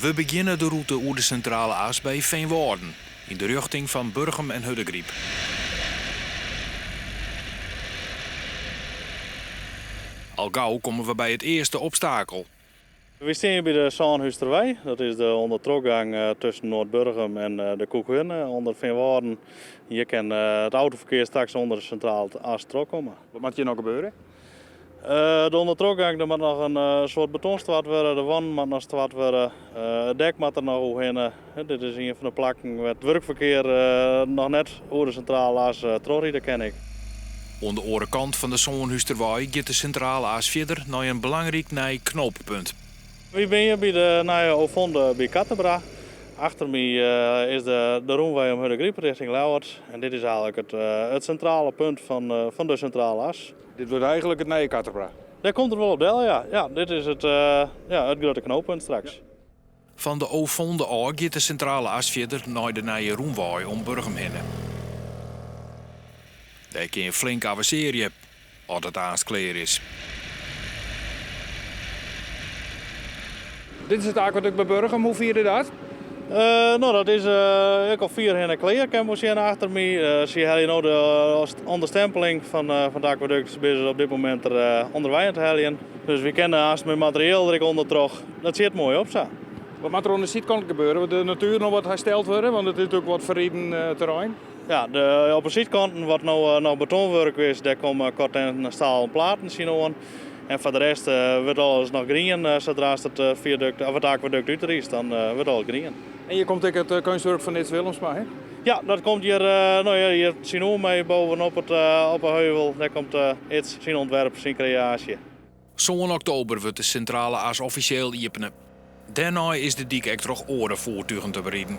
We begjinne de rûte oer de Sintrale As by Feanwâlden, yn de rjochting fan Burgum en Hurdegaryp. Al gau komme we by it earste obstakel. Wy stean hjir by de Sânhústerwei. Dat is de ûndertrochgang tusken Noardburgum en de Kûkherne ûnder Feanwâlden. Hjir kin it autoferkear straks ûnder de Sintrale As trochkomme. Wat moat hjir noch gebeure? De ûndertrochgang, der moat noch in soad beton stoart wurde, de wanden moat noch stoart wurde, it dek moat der noch oerhinne. Dit is ien fan de plakken wêr't it wurkferkear noch net oer de Sintrale As trochride kin ek. Oan de oare kant fan de Sânhústerwei giet de Sintrale As fierder nei in belangryk nij knooppunt. Wy binne hjir by de nije ovonde by Katebra. Achter my is de rûnwei om Hurdegaryp rjochting Ljouwert en dit is eigenlik it sintrale punt fan de Sintrale As. Dit wurdt eigenlik it nije Katebra. Dêr komt it wol op del, ja. Ja, dit is it, ja, it grutte knooppunt straks. Fan de ovonde ôf giet de Sintrale As fierder nei de nije rûnwei om Burgum hinne. Dêr kin je flink avensearje as it aanst klear is. Dit is it akwadukt by Burgum, hoe fier is dat? No, dat is ek al fierhinne klear, kin wol sjen achter my. Sy helje no de ûnderstimpeling fan it akwadukt, binne se op dit momint der ûnderwei oan it heljen. Dus wy kinne aanst mei materieel der ek ûndertroch. Dat sjit moai op sa. Wat moat der oan de sydkant gebeure? Moat de natuer noch wat hersteld wurde? Want it is natuerlik wat ferriden terrein. Ja, de, op de sydkanten wat no noch betonwurk is, dêr komme corten stalen platen tsjinoan. En foar de rest wurdt alles noch grien sadra'tst it fiadukt of it akwadukt útriist, dan wurdt alles grien. En hjir komt ek it keunstwurk fan Ids Willemsma, hè? Ja, dat komt hjir, no ja, hjir tsjinoer my bovenop it, op 'e heuvel. Dêr komt Ids syn ûntwerp, syn kreaasje. Sân oktober wurdt de Sintrale As offisjeel iepene. Dêrnei is de dyk ek troch oare foertugen te beriden.